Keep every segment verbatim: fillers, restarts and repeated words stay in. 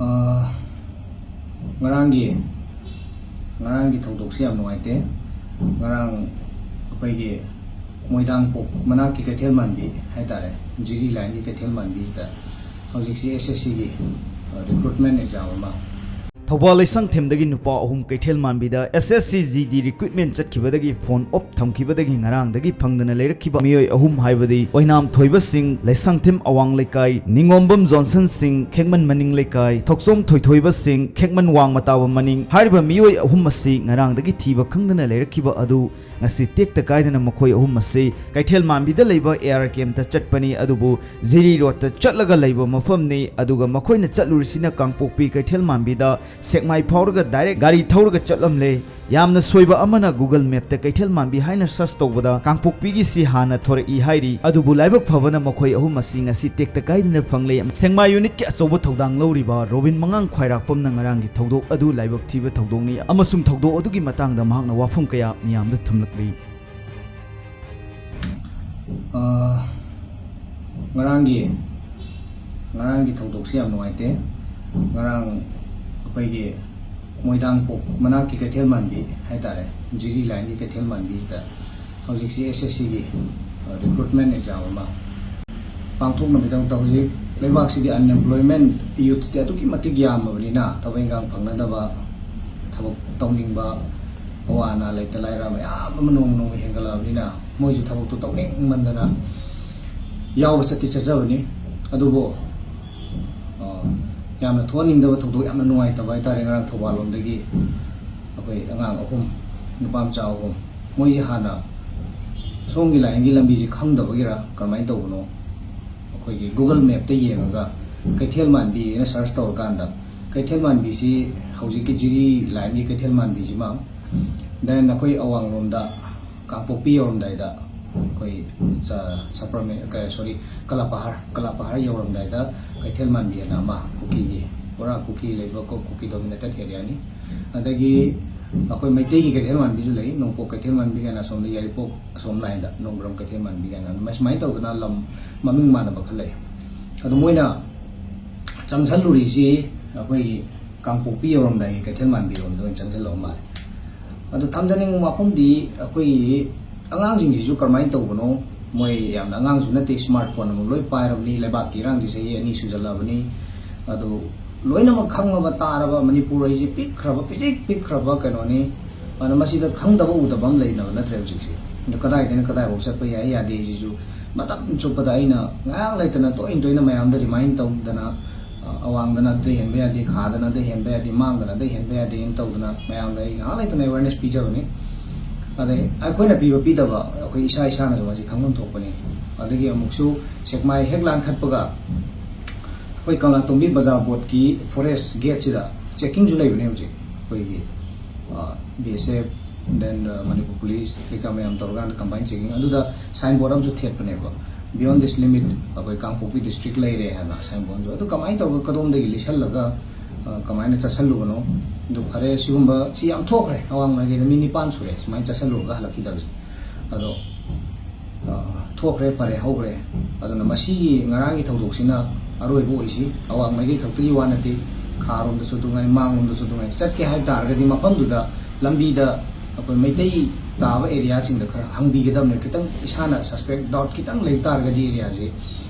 ꯑꯥ, ꯉꯔꯥꯡꯒꯤ ꯉꯔꯥꯡꯒꯤ ꯊꯧꯗꯣꯛꯁꯤ ꯌꯥꯝ ꯅꯨꯡꯉꯥꯏꯇꯦ꯫ ꯉꯔꯥꯡ ꯑꯩꯈꯣꯏꯒꯤ ꯃꯣꯏꯗꯥꯡꯄꯣꯛ ꯃꯅꯥꯛꯀꯤ ꯀꯩꯊꯦꯜ ꯃꯥꯟꯕꯤ ꯍꯥꯏꯇꯥꯔꯦ, ꯖꯤꯔꯤ ꯂꯥꯏꯟꯒꯤ ꯀꯩꯊꯦꯜ ꯃꯥꯟꯕꯤꯁꯤꯗ ꯍꯧꯖꯤꯛꯁꯤ ꯑꯦꯁ ꯑꯦꯁ ꯁꯤꯒꯤ ꯔꯤꯀ꯭ꯔꯨꯠꯃꯦꯟ ꯑꯦꯛꯖꯥꯝ ꯑꯃ ꯊꯧꯕꯥꯜ ꯂꯩꯁꯥꯡꯊꯦꯝꯗꯒꯤ ꯅꯨꯄꯥ ꯑꯍꯨꯝ ꯀꯩꯊꯦꯜ ꯃꯥꯟꯕꯤꯗ S S C G D recruitment ꯆꯠꯈꯤꯕꯗꯒꯤ ꯐꯣꯟ ꯑꯣꯞ ꯊꯝꯈꯤꯕꯗꯒꯤ ꯉꯔꯥꯡꯗꯒꯤ ꯐꯪꯗꯅ ꯂꯩꯔꯛꯈꯤꯕ ꯃꯤꯑꯣꯏ ꯑꯍꯨꯝ ꯍꯥꯏꯕꯗꯤ ꯑꯣꯏꯅꯥꯝ ꯊꯣꯏꯕ ꯁꯤꯡ, ꯂꯩꯁꯥꯡꯊꯦꯝ ꯑꯋꯥꯡ ꯂꯩꯀꯥꯏ, ꯅꯤꯉꯣꯝꯕꯝ ꯖꯣꯟꯁꯟ ꯁꯤꯡ, ꯈꯦꯛꯃꯟ ꯃꯅꯤꯡ ꯂꯩꯀꯥꯏ, ꯊꯣꯛꯆꯣꯝ ꯊꯣꯏꯊꯣꯏꯕ ꯁꯤꯡ, ꯈꯦꯛꯃꯟ ꯋꯥꯡꯃ ꯇꯥꯕ ꯃꯅꯤꯡ ꯍꯥꯏꯔꯤꯕ ꯃꯤꯑꯣꯏ ꯑꯍꯨꯝ ꯑꯁꯤ ꯉꯔꯥꯡꯗꯒꯤ ꯊꯤꯕ ꯈꯪꯗꯅ ꯂꯩꯔꯛꯈꯤꯕ ꯑꯗꯨ ꯉꯁꯤ ꯇꯦꯛꯇ ꯀꯥꯏꯗꯅ ꯃꯈꯣꯏ ꯑꯍꯨꯝ ꯑꯁꯤ ꯀꯩꯊꯦꯜ ꯃꯥꯟꯕꯤꯗ ꯂꯩꯕ ꯑꯦ ꯑꯥꯔ ꯀꯦꯝꯇ ꯆꯠꯄꯅꯤ꯫ ꯑꯗꯨꯕꯨ ꯖꯤꯔꯤ ꯔꯣꯗꯇ ꯆꯠꯂꯒ ꯂꯩꯕ ꯃꯐꯝꯅꯤ꯫ ꯑꯗꯨꯒ ꯃꯈꯣꯏꯅ ꯆꯠꯂꯨꯔꯤꯁꯤꯅ ꯀꯥꯡꯄꯣꯛꯄꯤ ꯀꯩꯊꯦꯜ ꯃꯥꯟꯕꯤꯗ ꯁꯦꯛꯃꯥꯏ ꯐꯥꯎꯔꯒ ꯗꯥꯏꯔꯦꯛ ꯒꯥꯔꯤ ꯊꯧꯔꯒ ꯆꯠꯂꯝꯂꯦ꯫ ꯌꯥꯝꯅ ꯁꯣꯏꯕ ꯑꯃꯅ Google Mapꯇ ꯀꯩꯊꯦꯜ ꯃꯥꯟꯕꯤ ꯍꯥꯏꯅ ꯁꯔꯆ ꯇꯧꯕꯗ ꯀꯥꯡꯄꯣꯛꯄꯤꯒꯤꯁꯤ ꯍꯥꯟꯅ ꯊꯣꯔꯛꯏ ꯍꯥꯏꯔꯤ꯫ ꯑꯗꯨꯕꯨ ꯂꯥꯏꯕꯛ ꯐꯕꯅ ꯃꯈꯣꯏ ꯑꯍꯨꯝ ꯑꯁꯤ ꯉꯁꯤ ꯇꯦꯛꯇ ꯀꯥꯏꯗꯅ ꯐꯪꯂꯦ꯫ ꯁꯦꯛꯃꯥꯏ ꯌꯨꯅꯤꯠꯀꯤ ꯑꯆꯧꯕ ꯊꯧꯗꯥꯡ ꯂꯧꯔꯤꯕ ꯔꯣꯕꯤꯟ ꯃꯉꯥꯡ ꯈ꯭ꯋꯥꯏꯔꯥꯛꯄꯝꯅ ꯉꯔꯥꯡꯒꯤ ꯊꯧꯗꯣꯛ ꯑꯗꯨ ꯂꯥꯏꯕꯛ ꯊꯤꯕ ꯊꯧꯗꯣꯛꯅꯤ ꯑꯃꯁꯨꯡ ꯊꯧꯗꯣꯛ ꯑꯗꯨꯒꯤ ꯃꯇꯥꯡꯗ ꯃꯍꯥꯛꯅ ꯋꯥꯐꯝ ꯀꯌꯥ ꯃꯤꯌꯥꯝꯗ ꯊꯝꯂꯛꯂꯤ꯫ ꯑꯥ, ꯉꯔꯥꯡꯒꯤ ꯉꯔꯥꯡꯒꯤ ꯊꯧꯗꯣꯛꯁꯤ ꯌꯥꯝ ꯅꯨꯡꯉꯥꯏꯇꯦ꯫ ꯉꯔꯥꯡ ꯑꯩꯈꯣꯏꯒꯤ ꯃꯣꯏꯗꯥꯡꯄꯣꯛ ꯃꯅꯥꯛꯀꯤ ꯀꯩꯊꯦꯜ ꯃꯥꯟꯕꯤ ꯍꯥꯏꯇꯥꯔꯦ, ꯖꯤꯔꯤ ꯂꯥꯏꯟꯒꯤ ꯀꯩꯊꯦꯜ ꯃꯥꯟꯕꯤꯁꯤꯗ ꯍꯧꯖꯤꯛꯁꯤ ꯑꯦꯁ ꯑꯦꯁ ꯁꯤꯒꯤ ꯔꯤꯀ꯭ꯔꯨꯠꯃꯦꯟ ꯑꯦꯛꯖꯥꯝ ꯑꯃ ꯄꯥꯡꯊꯣꯛꯅꯕꯒꯤꯗꯃꯛꯇ ꯍꯧꯖꯤꯛ ꯂꯩꯕꯥꯛꯁꯤꯒꯤ ꯑꯟꯑꯦꯝꯄ꯭ꯂꯣꯏꯃꯦꯟ ꯌꯨꯠꯁꯇꯤ ꯑꯗꯨꯛꯀꯤ ꯃꯇꯤꯛ ꯌꯥꯝꯃꯕꯅꯤꯅ, ꯊꯕꯛ ꯏꯟꯈꯥꯡ ꯐꯪꯅꯗꯕ, ꯊꯕꯛ ꯇꯧꯅꯤꯡꯕ, ꯑꯋꯥ ꯑꯅꯥ ꯂꯩꯇ ꯂꯥꯏꯔ ꯃꯌꯥꯝ ꯑꯃ ꯅꯣꯡꯃ ꯅꯣꯡꯃ ꯍꯦꯟꯒꯠꯂꯛꯑꯕꯅꯤꯅ, ꯃꯣꯏꯁꯨ ꯊꯕꯛꯇꯨ ꯇꯧꯅꯤꯡꯃꯟꯗꯅ ꯌꯥꯎꯕ ꯆꯠꯇꯤ ꯆꯠꯆꯕꯅꯤ꯫ ꯑꯗꯨꯕꯨ ꯑ, ꯌꯥꯝꯅ ꯊꯣꯛꯍꯟꯅꯤꯡꯗꯕ ꯊꯧꯗꯣꯛ, ꯌꯥꯝꯅ ꯅꯨꯡꯉꯥꯏꯇꯕ ꯍꯥꯏꯇꯥꯔꯦ꯫ ꯉꯔꯥꯡ ꯊꯧꯕꯥꯜ ꯂꯣꯝꯗꯒꯤ ꯑꯩꯈꯣꯏ ꯑꯉꯥꯡ ꯑꯍꯨꯝ, ꯅꯨꯄꯥ ꯃꯆꯥ ꯑꯍꯨꯝ, ꯃꯣꯏꯁꯦ ꯍꯥꯟꯅ ꯁꯣꯝꯒꯤ ꯂꯥꯏꯟꯒꯤ ꯂꯝꯕꯤꯁꯦ ꯈꯪꯗꯕꯒꯤꯔ ꯀꯔꯝꯍꯥꯏꯅ ꯇꯧꯕꯅꯣ, ꯑꯩꯈꯣꯏꯒꯤ Google Mapꯇ ꯌꯦꯡꯉꯒ ꯀꯩꯊꯦꯜ ꯃꯥꯟꯕꯤꯅ ꯁꯔꯆ ꯇꯧꯔꯀꯥꯟꯗ ꯀꯩꯊꯦꯜ ꯃꯥꯟꯕꯤꯁꯤ ꯍꯧꯖꯤꯛꯀꯤ ꯖꯤꯔꯤ ꯂꯥꯏꯟꯒꯤ ꯀꯩꯊꯦꯜ ꯃꯥꯟꯕꯤꯁꯤꯃ, then ꯑꯩꯈꯣꯏ ꯑꯋꯥꯡꯂꯣꯝꯗ ꯀꯥꯡꯄꯣꯛꯄꯤ ꯌꯧꯔꯝꯗꯥꯏꯗ ꯑꯩꯈꯣꯏ ꯆ-, ꯁꯄꯔꯃꯦ-, ꯀ-, sorry, ꯀꯂꯥꯄꯍꯥꯔ, ꯀꯂꯥꯄꯍꯥꯔ ꯌꯧꯔꯝꯗꯥꯏꯗ ꯀꯩꯊꯦꯜ ꯃꯥꯟꯕꯤ ꯑꯅ ꯑꯃ ꯀꯨꯀꯤꯒꯤ, ꯄꯨꯔꯥ ꯀꯨꯀꯤ ꯂꯩꯕ ꯀꯣ-, ꯀꯨꯀꯤ dominated areaꯅꯤ꯫ ꯑꯗꯒꯤ ꯑꯩꯈꯣꯏ ꯃꯩꯇꯩꯒꯤ ꯀꯩꯊꯦꯜ ꯃꯥꯟꯕꯤꯁꯨ ꯂꯩ, ꯅꯣꯡꯄꯣꯛ ꯀꯩꯊꯦꯜ ꯃꯥꯟꯕꯤ ꯀꯥꯏꯅ ꯑꯁꯣꯝꯗ ꯌꯥꯏꯔꯤꯄꯣꯛ ꯑꯁꯣꯝ ꯂꯥꯏꯟꯗ, ꯅꯣꯡꯕ꯭ꯔꯝ ꯀꯩꯊꯦꯜ ꯃꯥꯟꯕꯤ ꯀꯥꯏꯅ, ꯑꯗꯨꯃꯥꯏ-, ꯁꯨꯃꯥꯏꯅ ꯇꯧꯗꯅ ꯂꯝ ꯃꯃꯤꯡ ꯃꯥꯟꯅꯕ ꯈꯔ ꯂꯩ꯫ ꯑꯗꯣ ꯃꯣꯏꯅ ꯆꯪꯁꯜꯂꯨꯔꯤꯁꯤ ꯑꯩꯈꯣꯏꯒꯤ ꯀꯥꯡꯄꯣꯛꯄꯤ ꯌꯧꯔꯝꯗꯥꯏꯒꯤ ꯀꯩꯊꯦꯜ ꯃꯥꯟꯕꯤꯔꯣꯝꯗ ꯑꯣꯏꯅ ꯆꯪꯁꯤꯜꯂꯛꯑꯣ ꯃꯥꯜꯂꯦ꯫ ꯑꯗꯣ ꯊꯝꯖꯅꯤꯡꯕ ꯋꯥꯐꯝꯗꯤ, ꯑꯩꯈꯣꯏꯒꯤ ꯑꯉꯥꯡꯁꯤꯡꯁꯤꯁꯨ ꯀꯔꯝꯍꯥꯏꯅ ꯇꯧꯕꯅꯣ? ꯃꯣꯏ ꯌꯥꯝꯅ ꯑꯉꯥꯡꯁꯨ ꯅꯠꯇꯦ, ꯁ꯭ꯃꯥꯔꯠ ꯐꯣꯟ ꯑꯃꯨꯛ ꯂꯣꯏ ꯄꯥꯏꯔꯕꯅꯤ, ꯂꯩꯕꯥꯛꯀꯤ ꯏꯔꯥꯡꯁꯤ ꯆꯍꯤ ꯑꯅꯤ ꯁꯨꯖꯜꯂꯛꯑꯕꯅꯤ꯫ ꯑꯗꯣ ꯂꯣꯏꯅꯃꯛ ꯈꯪꯉꯕ ꯇꯥꯔꯕ ꯃꯅꯤꯄꯨꯔ ꯑꯩꯁꯦ ꯄꯤꯛꯈ꯭ꯔꯕ, ꯄꯤꯁꯤꯛ ꯄꯤꯛꯈ꯭ꯔꯕ ꯀꯩꯅꯣꯅꯤ꯫ ꯑꯗꯣ ꯃꯁꯤꯗ ꯈꯪꯗꯕ ꯎꯗꯕ ꯑꯃ ꯂꯩꯅꯕ ꯅꯠꯇ꯭ꯔꯦ ꯍꯧꯖꯤꯛꯁꯦ꯫ ꯑꯗꯣ ꯀꯗꯥꯏꯗꯩꯅ ꯀꯗꯥꯏꯐꯥꯎ ꯆꯠꯄ ꯌꯥꯏ ꯌꯥꯗꯦ ꯁꯤꯁꯨ ꯃꯇꯝ ꯆꯨꯞꯄꯗ ꯑꯩꯅ ꯉꯥꯏꯍꯥꯛ ꯂꯩꯇꯅ ꯇꯣꯏꯅ ꯇꯣꯏꯅ ꯃꯌꯥꯝꯗ ꯔꯤꯃꯥꯏꯟ ꯇꯧꯗꯅ, ꯑ, ꯑꯋꯥꯡꯗꯅ ꯑꯗꯨ ꯍꯦꯟꯕ ꯌꯥꯗꯦ, ꯈꯥꯗꯅ ꯑꯗꯨ ꯍꯦꯟꯕ ꯌꯥꯗꯦ, ꯃꯥꯡꯗꯅ ꯑꯗꯨ ꯍꯦꯟꯕ ꯌꯥꯗꯦꯅ ꯇꯧꯗꯅ ꯃꯌꯥꯝꯗ ꯑꯩ ꯉꯥꯏꯍꯥꯛ ꯂꯩꯇꯅ ꯑꯦꯋꯦꯔꯅꯦꯁ ꯄꯤꯖꯕꯅꯤ꯫ ꯑꯗꯩ ꯑꯩꯈꯣꯏꯅ ꯄꯤꯕ ꯄꯤꯗꯕ ꯑꯩꯈꯣꯏ ꯏꯁꯥ ꯏꯁꯥꯅꯁꯨ ꯃꯁꯤ ꯈꯪꯐꯝ ꯊꯣꯛꯄꯅꯤ꯫ ꯑꯗꯒꯤ ꯑꯃꯨꯛꯁꯨ ꯁꯦꯛꯃꯥꯏ ꯍꯦꯛ ꯂꯥꯟꯈꯠꯄꯒ ꯑꯩꯈꯣꯏ ꯀꯪꯂꯥꯇꯣꯡꯕꯤ ꯕꯖꯥꯔ ꯕꯣꯔꯗꯀꯤ ꯐꯣꯔꯦꯁ ꯒꯦꯠꯁꯤꯗ ꯆꯦꯛꯀꯤꯡꯁꯨ ꯂꯩꯕꯅꯦ ꯍꯧꯖꯤꯛ꯫ ꯑꯩꯈꯣꯏꯒꯤ, ꯑ, ꯕꯤ ꯑꯦꯁ ꯑꯦꯐ, then, ꯑ, ꯃꯅꯤꯄꯨꯔ ꯄꯨꯂꯤꯁ ꯀꯩꯀꯥ ꯃꯌꯥꯝ ꯇꯧꯔꯀꯥꯟꯗ ꯀꯝꯕꯥꯏꯟ ꯆꯦꯛꯀꯤꯡ ꯑꯗꯨꯗ ꯁꯥꯏꯟ ꯕꯣꯔꯗ ꯑꯃꯁꯨ ꯊꯦꯠꯄꯅꯦꯕ, "Beyond this limit ꯑꯩꯈꯣꯏ ꯀꯥꯡꯄꯣꯛꯄꯤ ꯗꯤꯁꯇ꯭ꯔꯤꯛ ꯂꯩꯔꯦ" ꯍꯥꯏꯅ ꯁꯥꯏꯟ ꯕꯣꯔꯗꯁꯨ꯫ ꯑꯗꯨ ꯀꯃꯥꯏꯅ ꯇꯧꯔꯒ ꯀꯗꯣꯝꯗꯒꯤ ꯂꯩꯁꯜꯂꯒ, ꯑ, ꯀꯃꯥꯏꯅ ꯆꯠꯁꯜꯂꯨꯕꯅꯣ? ꯑꯗꯨ ꯐꯔꯦ, ꯁꯤꯒꯨꯝꯕ ꯁꯤ ꯌꯥꯝ ꯊꯣꯛꯈ꯭ꯔꯦ, ꯑꯋꯥꯡ ꯃꯥꯏꯀꯩꯗ ꯃꯤ ꯅꯤꯄꯥꯟ ꯁꯨꯔꯦ ꯁꯨꯃꯥꯏꯅ ꯆꯠꯁꯜꯂꯨꯔꯒ ꯍꯜꯂꯛꯈꯤꯗꯕꯁꯦ꯫ ꯑꯗꯣ, ꯑ, ꯊꯣꯛꯈ꯭ꯔꯦ, ꯐꯔꯦ, ꯍꯧꯈ꯭ꯔꯦ꯫ ꯑꯗꯨꯅ ꯃꯁꯤꯒꯤ ꯉꯔꯥꯡꯒꯤ ꯊꯧꯗꯣꯛꯁꯤꯅ ꯑꯔꯣꯏꯕ ꯑꯣꯏꯁꯤ꯫ ꯑꯋꯥꯡ ꯃꯥꯏꯀꯩ ꯈꯛꯇꯒꯤ ꯋꯥ ꯅꯠꯇꯦ, ꯈꯥꯔꯣꯝꯗꯁꯨ ꯑꯗꯨꯉꯥꯏ, ꯃꯥꯡꯂꯣꯝꯗꯁꯨ ꯑꯗꯨꯉꯥꯏ꯫ ꯆꯠꯀꯦ ꯍꯥꯏꯕ ꯇꯥꯔꯒꯗꯤ ꯃꯐꯝꯗꯨꯗ ꯂꯝꯕꯤꯗ ꯑꯩꯈꯣꯏ ꯃꯩꯇꯩ ꯇꯥꯕ ꯑꯦꯔꯤꯌꯥꯁꯤꯡꯗ ꯈꯔ ꯍꯪꯕꯤꯒꯗꯕꯅꯦ꯫ ꯈꯤꯇꯪ ꯏꯁꯥꯅ ꯁꯁꯄꯦꯛ, ꯗꯥꯎꯠ ꯈꯤꯇꯪ ꯂꯩꯕ ꯇꯥꯔꯒꯗꯤ ꯑꯦꯔꯤꯌꯥꯁꯦ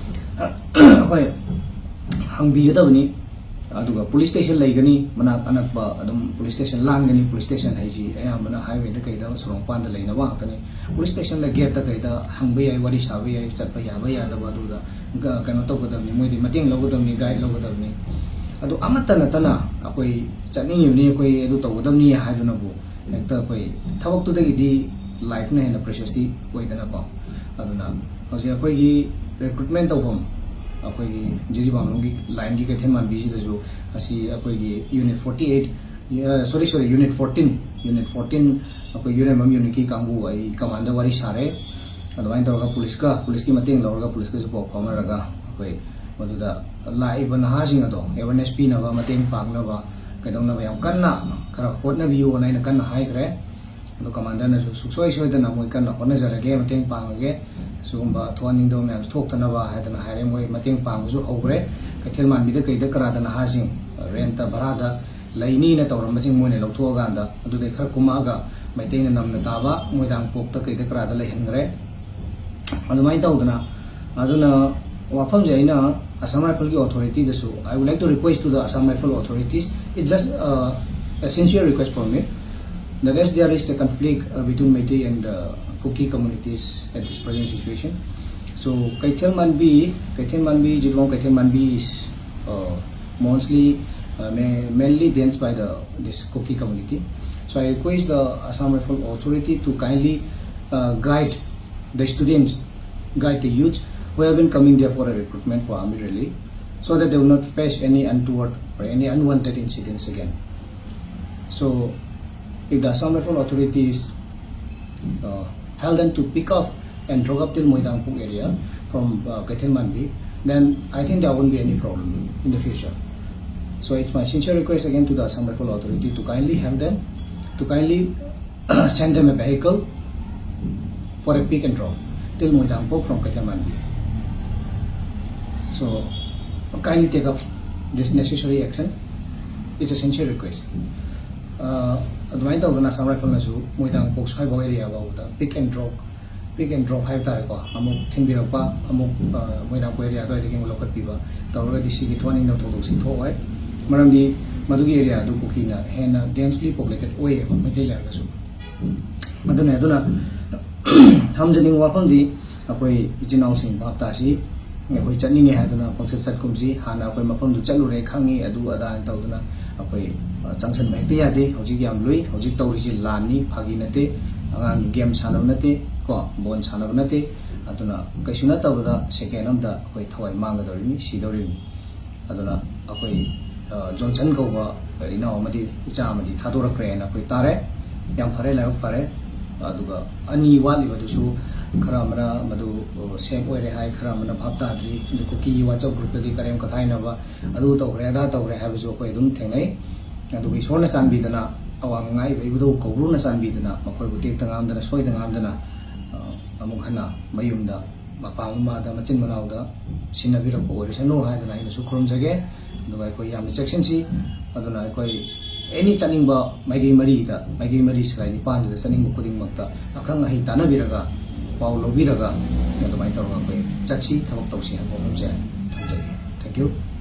ꯑꯩꯈꯣꯏ ꯍꯪꯕꯤꯒꯗꯕꯅꯤ꯫ ꯑꯗꯨꯒ ꯄꯨꯂꯤꯁ ꯁ꯭ꯇꯦꯁꯟ ꯂꯩꯒꯅꯤ, ꯃꯅꯥꯛ ꯑꯅꯛꯄ ꯑꯗꯨꯝ ꯄꯨꯂꯤꯁ ꯁ꯭ꯇꯦꯁꯟ ꯂꯥꯟꯒꯅꯤ꯫ ꯄꯨꯂꯤꯁ ꯁ꯭ꯇꯦꯁꯟ ꯍꯥꯏꯁꯤ ꯑꯌꯥꯝꯕꯅ ꯍꯥꯏꯋꯦꯗ ꯀꯩꯗ ꯁꯣꯔꯣꯛ ꯃꯄꯥꯟꯗ ꯂꯩꯅꯕ ꯉꯥꯛꯇꯅꯤ꯫ ꯄꯨꯂꯤꯁ ꯁ꯭ꯇꯦꯁꯟꯗ, ꯒꯦꯠꯇ ꯀꯩꯗ ꯍꯪꯕ ꯌꯥꯏ, ꯋꯥꯔꯤ ꯁꯥꯕ ꯌꯥꯏ, ꯆꯠꯄ ꯌꯥꯕ ꯌꯥꯗꯕ ꯑꯗꯨꯗ ꯒ-, ꯀꯩꯅꯣ ꯇꯧꯒꯗꯕꯅꯤ, ꯃꯣꯏꯗꯤ ꯃꯇꯦꯡ ꯂꯧꯒꯗꯕꯅꯤ, ꯒꯥꯏꯗ ꯂꯧꯒꯗꯕꯅꯤ꯫ ꯑꯗꯨ ꯑꯃꯠꯇ ꯅꯠꯇꯅ ꯑꯩꯈꯣꯏ ꯆꯠꯅꯤꯡꯉꯤꯕꯅꯤ, ꯑꯩꯈꯣꯏ ꯑꯗꯨ ꯇꯧꯒꯗꯕꯅꯤ ꯍꯥꯏꯗꯨꯅꯕꯨ ꯍꯦꯛꯇ ꯑꯩꯈꯣꯏ ꯊꯕꯛꯇꯨꯗꯒꯤꯗꯤ ꯂꯥꯏꯐꯅ ꯍꯦꯟꯅ ꯄ꯭ꯔꯦꯁꯤꯌꯁꯇꯤ ꯑꯣꯏꯗꯅꯀꯣ꯫ ꯑꯗꯨꯅ ꯍꯧꯖꯤꯛ ꯑꯩꯈꯣꯏꯒꯤ ꯔꯤꯀ꯭ꯔꯨꯠꯃꯦꯟ ꯇꯧꯐꯝ, ꯑꯩꯈꯣꯏꯒꯤ ꯖꯤꯔꯤꯕꯥꯝꯂꯣꯝꯒꯤ ꯂꯥꯏꯟꯒꯤ ꯀꯩꯊꯦꯜ ꯃꯥꯟꯕꯤꯁꯤꯗꯁꯨ ꯑꯁꯤ ꯑꯩꯈꯣꯏꯒꯤ ꯌꯨꯅꯤꯠ ꯐꯣꯔꯇꯤ ꯑꯩꯠ, ꯑ, ꯁꯣꯔꯤ, ꯁꯣꯔꯤ, ꯌꯨꯅꯤꯠ ꯐꯣꯔꯇꯤꯟ, ꯌꯨꯅꯤꯠ ꯐꯣꯔꯇꯤꯟ, ꯑꯩꯈꯣꯏ ꯌꯨꯔꯦꯝꯕꯝ ꯌꯨꯅꯤꯠꯀꯤ ꯀꯥꯡꯕꯨ ꯑꯩ ꯀꯃꯥꯟꯗ ꯋꯥꯔꯤ ꯁꯥꯔꯦ꯫ ꯑꯗꯨꯃꯥꯏꯅ ꯇꯧꯔꯒ ꯄꯨꯂꯤꯁꯀ, ꯄꯨꯂꯤꯁꯀꯤ ꯃꯇꯦꯡ ꯂꯧꯔꯒ ꯄꯨꯂꯤꯁꯀꯁꯨ ꯄꯥꯎ ꯐꯥꯎꯅꯔꯒ ꯑꯩꯈꯣꯏ ꯃꯗꯨꯗ ꯂꯥꯛꯏꯕ ꯅꯍꯥꯁꯤꯡ ꯑꯗꯣ ꯑꯦꯋꯦꯔꯅꯦꯁ ꯄꯤꯅꯕ, ꯃꯇꯦꯡ ꯄꯥꯡꯅꯕ, ꯀꯩꯗꯧꯅꯕ ꯌꯥꯝ ꯀꯟꯅ ꯈꯔ ꯍꯣꯠꯅꯕꯤꯌꯨꯅ ꯑꯩꯅ ꯀꯟꯅ ꯍꯥꯏꯈ꯭ꯔꯦ꯫ ꯑꯗꯣ ꯀꯃꯥꯟꯗꯔꯅꯁꯨ ꯁꯨꯡꯁꯣꯏ ꯁꯣꯏꯗꯅ ꯃꯣꯏ ꯀꯟꯅ ꯍꯣꯠꯅꯖꯔꯒꯦ, ꯃꯇꯦꯡ ꯄꯥꯡꯉꯒꯦ, ꯁꯤꯒꯨꯝꯕ ꯊꯣꯛꯍꯟꯅꯤꯡꯗꯕ ꯃꯌꯥꯝꯁꯨ ꯊꯣꯛꯇꯅꯕ ꯍꯥꯏꯗꯅ ꯍꯥꯏꯔꯦ꯫ ꯃꯣꯏ ꯃꯇꯦꯡ ꯄꯥꯡꯕꯁꯨ ꯍꯧꯈ꯭ꯔꯦ꯫ ꯀꯩꯊꯦꯜ ꯃꯥꯟꯕꯤꯗ ꯀꯩꯗ ꯀꯔꯥꯗ ꯅꯍꯥꯁꯤꯡ, ꯑ, ꯔꯦꯟꯠꯇ, ꯚꯔꯥꯗ ꯂꯩꯅꯤꯅ ꯇꯧꯔꯝꯕꯁꯤꯡ ꯃꯣꯏꯅ ꯂꯧꯊꯣꯛꯑꯀꯥꯟꯗ ꯑꯗꯨꯗꯩ ꯈꯔ ꯀꯨꯝꯃꯛꯑꯒ ꯃꯩꯇꯩꯅ ꯅꯝꯅ ꯇꯥꯕ ꯃꯣꯏꯗꯥꯡꯄꯣꯛꯇ ꯀꯩꯗ ꯀꯔꯥꯗ ꯂꯩꯍꯟꯈ꯭ꯔꯦ꯫ ꯑꯗꯨꯃꯥꯏꯅ ꯇꯧꯗꯅ, ꯑꯗꯨꯅ ꯋꯥꯐꯝꯁꯦ ꯑꯩꯅ Assam Rifle-ꯒꯤ authority-ꯗꯁꯨ, I would like to request to the Assam Rifle authorities, it's just, uh, a sincere request from me, that as there is a conflict, uh, between Meitei and, uh, Kuki communities at this present situation. So Keithel Manbi, Keithel Manbi, Jiribam Keithel Manbi is, uh, mostly, uh, ma-, mainly danced by the, this Kuki community. So I request the Assam Rifle authority to kindly, uh, guide the students, guide the youth who have been coming there for a recruitment for army rally, so that they will not face any untoward or any unwanted incidents again. So if the Assam Rifle authorities, uh, help them to pick off and drop up till Moidangpuk area from, uh, Keithel Manbi, then I think there won't be any problem in the future. So it's my sincere request again to the Assam Rifle authority to kindly help them, to kindly send them a vehicle for a pick and drop till Moidangpuk from Keithel Manbi. So kindly take up this necessary action. It's a sincere request. Uh, ꯑꯗꯨꯃꯥꯏꯅ ꯇꯧꯗꯅ Assam Rifle-ꯅꯁꯨ ꯃꯣꯏꯗꯥꯡꯄꯣꯛ ꯁ꯭ꯋꯥꯏꯐꯥꯎ area ꯐꯥꯎꯕꯗ pick and drop, pick and drop ꯍꯥꯏꯕ ꯇꯥꯔꯦꯀꯣ, ꯑꯃꯨꯛ ꯊꯤꯟꯕꯤꯔꯛꯄ, ꯑꯃꯨꯛ, ꯑ, ꯃꯣꯏꯗꯥꯡꯄꯣꯛ area ꯑꯗꯨꯋꯥꯏꯗꯒꯤ ꯑꯃꯨꯛ ꯂꯧꯈꯠꯄꯤꯕ ꯇꯧꯔꯒꯗꯤ ꯁꯤꯒꯤ ꯊꯣꯛꯍꯟꯅꯤꯡꯗꯕ ꯊꯧꯗꯣꯛꯁꯤ ꯊꯣꯛꯑꯣꯏ꯫ ꯃꯔꯝꯗꯤ ꯃꯗꯨꯒꯤ area ꯑꯗꯨ ꯀꯨꯀꯤꯅ ꯍꯦꯟꯅ densely populated ꯑꯣꯏꯌꯦꯕ, ꯃꯩꯇꯩ ꯂꯩꯔꯒꯁꯨ꯫ ꯑꯗꯨꯅꯦ, ꯑꯗꯨꯅ ꯊꯝꯖꯅꯤꯡꯕ ꯋꯥꯐꯝꯗꯤ, ꯑꯩꯈꯣꯏ ꯏꯆꯤꯟ ꯏꯅꯥꯎꯁꯤꯡ ꯚꯥꯞ ꯇꯥꯁꯤ꯫ ꯑꯩꯈꯣꯏ ꯆꯠꯅꯤꯡꯉꯦ ꯍꯥꯏꯗꯨꯅ ꯄꯪꯆꯠ ꯆꯠꯀꯨꯝꯁꯤ꯫ ꯍꯥꯟꯅ ꯑꯩꯈꯣꯏ ꯃꯐꯝꯗꯨ ꯆꯠꯂꯨꯔꯦ, ꯈꯪꯉꯤ, ꯑꯗꯨ ꯑꯗꯥꯅ ꯇꯧꯗꯨꯅ ꯑꯩꯈꯣꯏ, ꯑ, ꯆꯪꯁꯤꯟꯕ ꯍꯦꯛꯇ ꯌꯥꯗꯦ꯫ ꯍꯧꯖꯤꯛ ꯌꯥꯝ ꯂꯨꯏ꯫ ꯍꯧꯖꯤꯛ ꯇꯧꯔꯤꯁꯤ ꯂꯥꯟꯅꯤ, ꯐꯥꯒꯤ ꯅꯠꯇꯦ꯫ ꯑꯉꯥꯡꯒꯤ game ꯁꯥꯟꯅꯕ ꯅꯠꯇꯦ, ꯀꯣ, ball ꯁꯥꯟꯅꯕ ꯅꯠꯇꯦ꯫ ꯑꯗꯨꯅ ꯀꯩꯁꯨ ꯅꯠꯇꯕꯗ second ꯑꯃꯗ ꯑꯩꯈꯣꯏ ꯊꯋꯥꯏ ꯃꯥꯡꯒꯗꯧꯔꯤꯕꯅꯤ, ꯁꯤꯗꯧꯔꯤꯕꯅꯤ꯫ ꯑꯗꯨꯅ ꯑꯩꯈꯣꯏ, ꯑ, ꯖꯣꯟꯁꯟ ꯀꯧꯕ ꯏꯅꯥꯎ ꯑꯃꯗꯤ ꯏꯆꯥ ꯑꯃꯗꯤ ꯊꯥꯗꯣꯔꯛꯈ꯭ꯔꯦꯅ ꯑꯩꯈꯣꯏ ꯇꯥꯔꯦ꯫ ꯌꯥꯝ ꯐꯔꯦ, ꯂꯥꯏꯕꯛ ꯐꯔꯦ꯫ ꯑꯗꯨꯒ ꯑꯅꯤ ꯋꯥꯠꯂꯤꯕꯗꯨꯁꯨ ꯈꯔ ꯑꯃꯅ ꯃꯗꯨ, ꯑ, safe ꯑꯣꯏꯔꯦ ꯍꯥꯏ, ꯈꯔ ꯑꯃꯅ ꯚꯥꯞ ꯇꯥꯗ꯭ꯔꯤ꯫ ꯑꯗꯨ ꯀꯨꯀꯤ WhatsApp group-ꯇꯗꯤ ꯀꯔꯦꯝ ꯀꯊꯥꯏꯅꯕ, ꯑꯗꯨ ꯇꯧꯈ꯭ꯔꯦ, ꯑꯗꯥ ꯇꯧꯈ꯭ꯔꯦ ꯍꯥꯏꯕꯁꯨ ꯑꯩꯈꯣꯏ ꯑꯗꯨꯝ ꯊꯦꯡꯅꯩ꯫ ꯑꯗꯨꯒ ꯏꯁꯣꯔꯅ ꯆꯥꯟꯕꯤꯗꯅ, ꯑꯋꯥꯡ ꯉꯥꯏꯕ ꯏꯕꯨꯙꯧ ꯀꯧꯕ꯭ꯔꯨꯅ ꯆꯥꯟꯕꯤꯗꯅ ꯃꯈꯣꯏꯕꯨ ꯇꯦꯛꯇ ꯉꯥꯝꯗꯅ, ꯁꯣꯏꯗ ꯉꯥꯝꯗꯅ, ꯑ, ꯑꯃꯨꯛ ꯍꯟꯅ ꯃꯌꯨꯝꯗ ꯃꯄꯥ ꯃꯃꯥꯗ, ꯃꯆꯤꯟ ꯃꯅꯥꯎꯗ ꯁꯤꯟꯅꯕꯤꯔꯛꯄ ꯑꯣꯏꯔꯁꯅꯨ ꯍꯥꯏꯗꯅ ꯑꯩꯅꯁꯨ ꯈꯨꯔꯨꯝꯖꯒꯦ꯫ ꯑꯗꯨꯒ ꯑꯩꯈꯣꯏ ꯌꯥꯝꯅ ꯆꯦꯛꯁꯤꯟꯁꯤ꯫ ꯑꯗꯨꯅ ꯑꯩꯈꯣꯏ ꯑꯦꯅꯤ ꯆꯠꯅꯤꯡꯕ ꯃꯥꯏꯀꯩ ꯃꯔꯤꯗ, ꯃꯥꯏꯀꯩ ꯃꯔꯤ ꯁꯤꯒꯥꯏ ꯅꯤꯄꯥꯟꯁꯤꯗ ꯆꯠꯅꯤꯡꯕ ꯈꯨꯗꯤꯡꯃꯛꯇ ꯑꯈꯪ ꯑꯍꯩ ꯇꯥꯟꯅꯕꯤꯔꯒ, ꯄꯥꯎ ꯂꯧꯕꯤꯔꯒ, ꯑꯗꯨꯃꯥꯏꯅ ꯇꯧꯔꯒ ꯑꯩꯈꯣꯏ ꯆꯠꯁꯤ, ꯊꯕꯛ ꯇꯧꯁꯤ ꯍꯥꯏꯕ ꯋꯥꯐꯝꯁꯦ ꯊꯝꯖꯒꯦ꯫ Thank you꯫